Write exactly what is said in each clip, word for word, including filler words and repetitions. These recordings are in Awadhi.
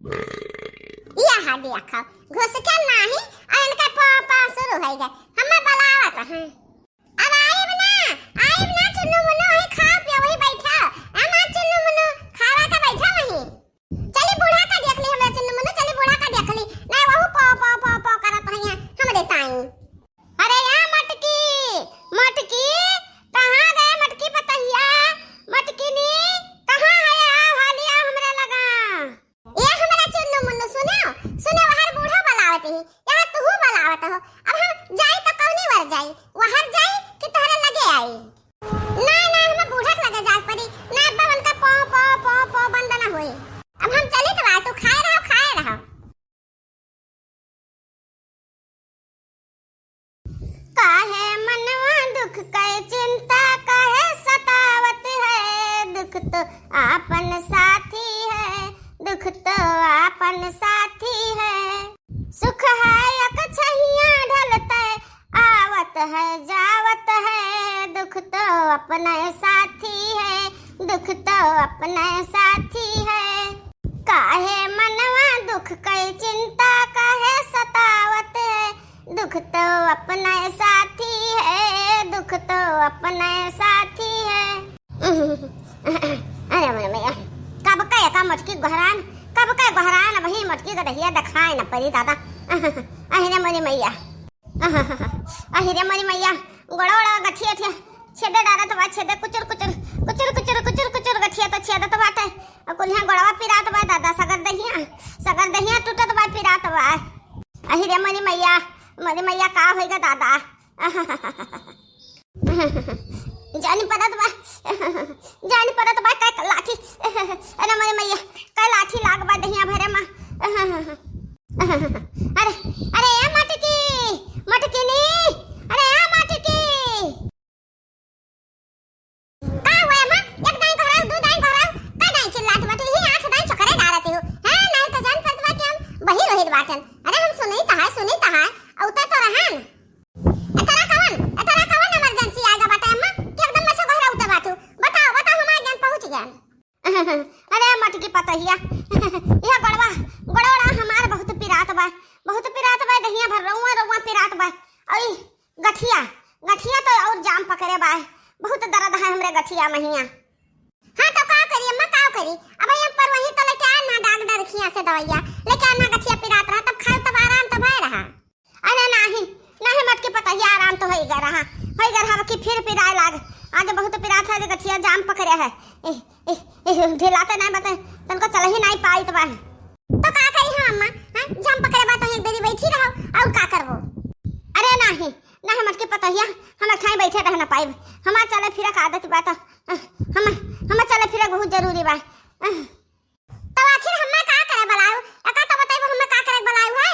यह देखो, घुसके नाही, और इनका पो पो शुरू होइ गए। हमें बुलावत हैं। अब आइब ना, आइब ना चुन्नू मुन्नू, वही खाओ पियो, वही बैठा। हमार चुन्नू मुन्नू खावा के बैठा वही। चली बूढ़ा का देख ली हमरा चुन्नू मुन्नू, चली बूढ़ा का देख ली। नहीं वहू पो पो पो पो करत रही है हमरे ताई। अरे या मटकी, मटकी, कहाँ गए मटकी पतहिया? मटकिनी, कहाँ है? आओ हाली आओ हमरे लगा। ए हमरा चुन्नू मुन्नू, सुनो, सुनो, वहर बूढ़ा बलावत ही, यहाँ तुहू बलावत हो। अब हम जाई तो कौनी वर जाई, वहर जाई कि तोहरे लगे आई? ना, ना, हमें बूढ़ा के लगे जाए पड़ी। ना, अब उनका पो, पो, पो, पो बंद ना होई। अब हम चलित बा, तू खाए रहो, खाए रहो। काहे मनवा दुख के चिंता काहे सतावत है, दुख तो आपन साथी है, दुख तो आपन साथी है। सुख है अकछहिया ढलते, आवत है जावत है, दुख तो अपने साथी है, दुख तो अपने साथी है। काहे मनवा दुख के चिंता काहे सतावत है, दुख तो अपने साथी है, दुख तो अपने साथी है। अरे मोरे मैया, कब का एका मटकी गोहरान, कब का गोहरान, अबही मटकी गदहिया देखाए न परी दादा। अरे मोरे मैया, अरे मोरे मैया, गोड़ा ओड़ा गठिया ठिया छेदे डारत बा, छेदे कुचुर कुचुर, कुचुर कुचुर, कुचुर कुचुर गठिया तो छेदत बाटे। अउ कुल्हिया गोड़वा पिरात बा दादा, सगर दहिया, सगर दहिया टूटत बा, पिरात बा। अरे मोरे मैया, मोरे मैया, का होइगा दादा? जानी परत बा, जानी परत बा, कै लाठी, अरे मोरे मैया, कै लाठी लाग बा दहिया भरे मा। अरे, अरे ए मटकी, मटकिनी, अरे ए मटकी। का हुआ अम्मा? एक दाईं गोहराऊ, दू दाईं गोहराऊ, कै दाईं चिल्लात बाटू? यही आठ दाईं चोकरे डारत हो। हैं, नहीं तो जान परत बा कि हम बहिर ओहिर बाटन। अरे हम सुनित है, सुनित है, अउते तो रहन। एतरा कवन, एतरा कवन emergency आइगा बाटे अम्मा, कि एकदम में से गोहराउते बाटू? बताओ, बताओ, हमार ज्ञान पहुँच गया। अरे मटकी पतहिया, यह गोड़वा, गोड़वा हमार बहुत पिरात बा, बहुत पिरात बा, दहिया भर रउआ, रउआ पिरात बा। अई गठिया, गठिया तो और जाम पकड़े बा, बहुत दर्द है हमरे गठिया महिया। हाँ तो का करी अम्मा, का करी? अब हम पर वही तो लेके आना डॉक्टर खिया से दवाइया, लेके आना गठिया पिरात रहा, तब खाए तब आराम तो भय रहा। अरे नाही, नाही मटकी पतहिया, आराम तो होई गा रहा, होई गा रहा कि फिर पिराए लाग। आज बहुत पिरात है, गठिया जाम पकड़े है। ए, ए, ए, ढिलाते नाही बते, तनको चल ही नाही पाइत बा। तो का करी हम अम्मा? हाँ, जाम पकड़े बा तो एक देरी बैठी रहो, और का करबो? अरे नाही, नाही मटकी पतहिया, हम ठाई बैठे रह ना पाइब। हमार चले फिरे का आदत बा तो, हम, हम चले फिरे बहुत जरूरी बा। तो आखिर हम्मे का करे बलायु? एका तो बताइबो हम्मे का करे बलायु है?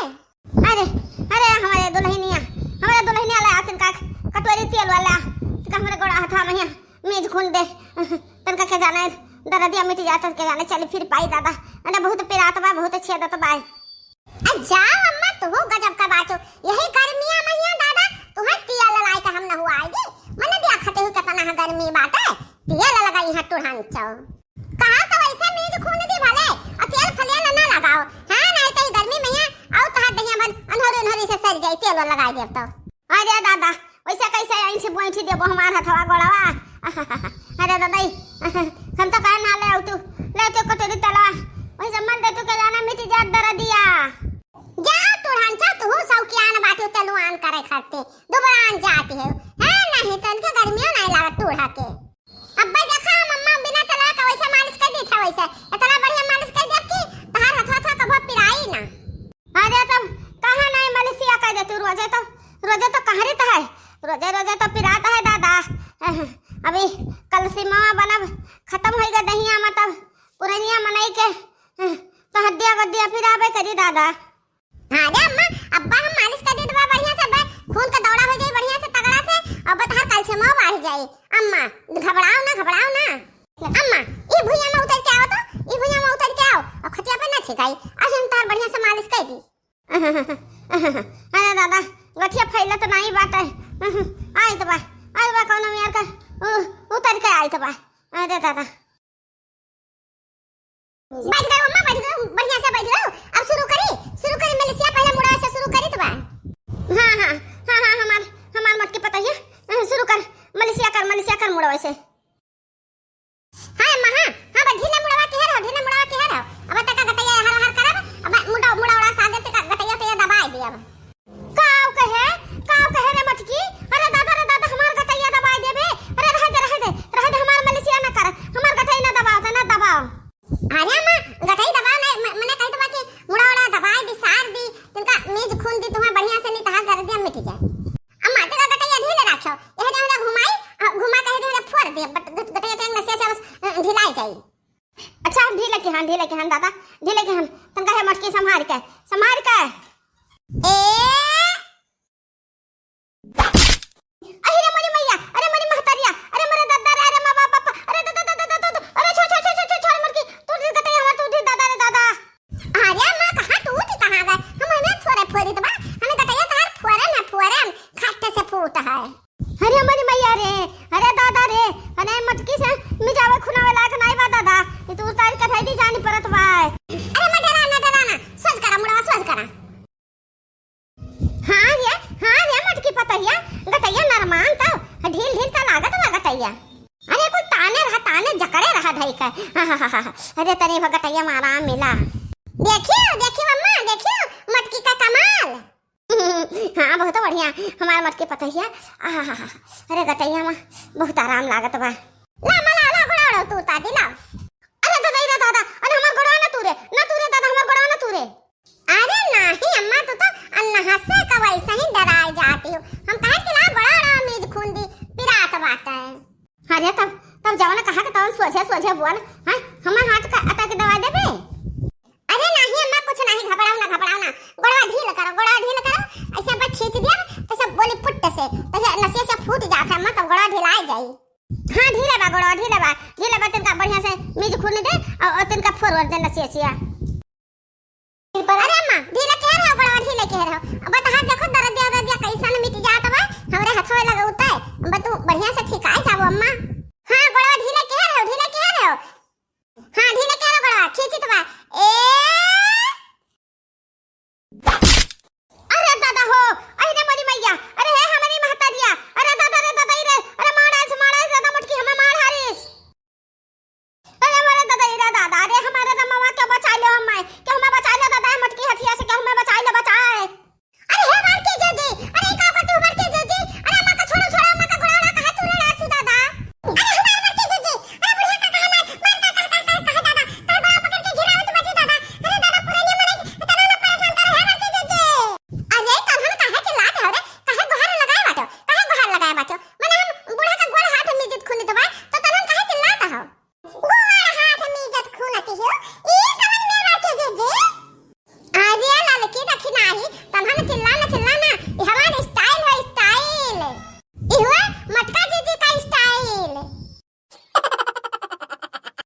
अरे, अरे हमरे दुलहिनिया, हमरे दुलहिनिया ले आ तनका कटोरी तेल वाला, तनका हमरे गोड़ा हथवा महिया मीज खून दे, तनका के जाने दरदिया मिट जात के जाने चली फिर पाई दादा। अरे बहुत पिरात बा, बहुत छेदत बा। आ जाओ अम्मा, तुहू गजब का बाटू। यही गर्मिया महिया दादा, तुहर तिया ललाई के हम नहुआई दी। मने दिया खते हुई केतना गर्मी बाटे, तिया ललगाई यहाँ टुढ़ान चौ। कहा तो वैसे मीज खून दी भले, और तेल फलिया ना, ना लगाओ। हाँ, नहीं तो ई गर्मी महिया, आओ तहार दहिया बन, अनहोरी, अनहोरी से सर जाई, तेल वाला लगाई देब तो। अरे दादा, वैसे कैसे ऐंठी बोइठी देबो हमार हथवा गोड़वा? अरे दादा, ई, हम तो कहे ना ले आऊ तू, ले तू कटोरी तेलवा, वैसे मन दे तू के जाना मिट जात दरदिया। जा टुढ़ान चा, तू सौकियान बाटी तेलुआन करे खातिर, दुबरान जाती है। हाँ, नहीं तो इनके गर्मियों नहीं लागत टूढ़ा के। अब्बे देखा, हम अम्मा बिना चला के वैसे मालिश कर दी था, वैसे इतना बढ़िया मालिश कर दिया कि तहार हथवा थवा कभो पिराई ना। अरे तब कहाँ नहीं मालिशिया कर देतू, रोजे तो, रोजे तो कहरित है, रोजे रोजे तो पिरात है दादा। अभी कल सिमवा बनब खत्म होइगा दहिया में, तब पुरनिया मनई के तो हड्डिया गड्डिया पिराबे करी दादा। हाँ रे अम्मा, अब्बा हम मालिश कर देत बा बढ़िया से, अब्बा खून का दौड़ा हो जाई बढ़िया से तगड़ा से, अब्बा तहार कैल्शियमो बढ़ जाई। अम्मा, घबराओ ना, घबराओ ना। अम्मा, ई भुइयां में उतर के आओ तो, ई भुइयां में उतर के आओ, और खटिया पे ना छिकाई, आज हम तहार बढ़िया से मालिश कर दी। अरे दादा, गठिया फैलत नहीं बाटे। आइत बा, आइत बा, कौनो मेर का उ-, उतर के आइत बा। अरे दादा। बैठ गए अम्मा, बैठ गए, बढ़िया से बैठ गए, मुड़वा से। हाँ अम्मा, हाँ, हाँ, बस ढीला मुड़वा के है रहो, ढीला मुड़वा के है रहो। अब तक गटैया हर हर करब, अब मुड़ा, मुड़ा उड़ा सादे तक गटैया तैया दबाए दे अब। काव कहे, काव कहे रे मटकी, अरे दादा, रे दादा, हमार गटैया दबाए देबे, अरे रह दे, रह दे, रह दे, हमार मलिसिया ना कर, हमार गटैया ना दबाओ, ना दबाओ। अरे अम्मा, गटई दबाओ ना, म-, मने कही तो बा कि मुड़ा उड़ा दबाए दी, सार दी, तिनका मीज खून दी, तुम्हें बढ़िया से नहीं तहार दर्दिया मिट जाए। अम्मा, तेरा गटैया ढीले राख्यो, यह जहाँ घुमाई, अ, घुमा कहे जहाँ फोड़ दे, बट गट-, गटैया के नसिया से बस, अ, ढिलाई जाई। अच्छा, हम ढीले के हन, ढीले के हन दादा, ढीले के हन। तनका है मटकी संभार के, संभार के। ए! अरे रे मोरी मैया, अरे मोरी महतरिया, अरे मोरे दादा रे, अरे माँ बाप, बाप, अरे दादा, दादा, दादा, दादा, अरे छोड़, छोड़, छोड़, छोड़, छोड़, छोड़ मटकी, तू ढील गटैया हमार, तू ढील दादा रे दादा। अरे माँ, कहाँ टूट कहाँ गए? हम हमें फोरे फोरी तो बा, हमें गटैया तहार फोरे ना फोरे, हम खट्टे से फूट है। अरे हमारी मैया रे, अरे दादा रे, अरे मटकी से मिजावे खुनावे लायक नाई बा दादा। ये तो उतार के धई दी जानी परत बा। अरे न डरा, न डरा ना, सोच करा, मुड़वा सोच करा। हाँ रे, हाँ रे मटकी पतैया, गटैया नरमान तो, ढील ढील तो लागत बा गटैया। अरे कुल ताने रहा, ताने जकड़े रहा धई के। हाँ, हाँ, हाँ, हाँ, हाँ। अरे तनी भा गटैया में आराम मिला। देखियो, देखियो अम्मा, देखियो मटकी का कमाल। हाँ, बहुत बढ़िया, हमार मटकी पतैया। आहा, अरे गटैया में बहुत आराम लागत बा। ला, मा, ला, ला, गोड़ा, गोड़ा, तू तादी ला। अरे दादा, रे दादा, अरे हमार गोड़ा ना तू रे, ना तू रे दादा, हमार गोड़ा ना तू रे। अरे नाही अम्मा, तू तो अन्नहा से का वैसे ही डराए जाती हो। हम कहे कि ला गोड़ा, गोड़ा, मीज खून दी, पिरात बाटे। अरे तब, तब जवन कहा के तवन सोझे, सोझे बोल, हैं? हमार हाथ का अटक दवा देबे? अरे नाही अम्मा, कुछ नाही, घबराओ ना, घबराओ ना। गोड़वा ढील करो, गोड़वा ढील करो। ऐसे पर खींच दिया, तो सब बोली पुट्ट से, तो ये नसिया से फूट जाता अम्मा, तब गोड़वा ढिलाए जाई। हाँ, ढीले बा गोड़वा, ढीले बा, ढीले बा, तिनका बढ़िया से मीज खून दे, और, और तिनका फोरवर दे नसिया सिया। अरे अम्मा, ढीले के रहो, गोड़वा ढीले के रहो। अब तहार देखो दर्दिया, दर्दिया कैसन मिट जात बा, हमरे हथवे लगौते। अब तू बढ़िया से ठिकाए जाबो अम्मा।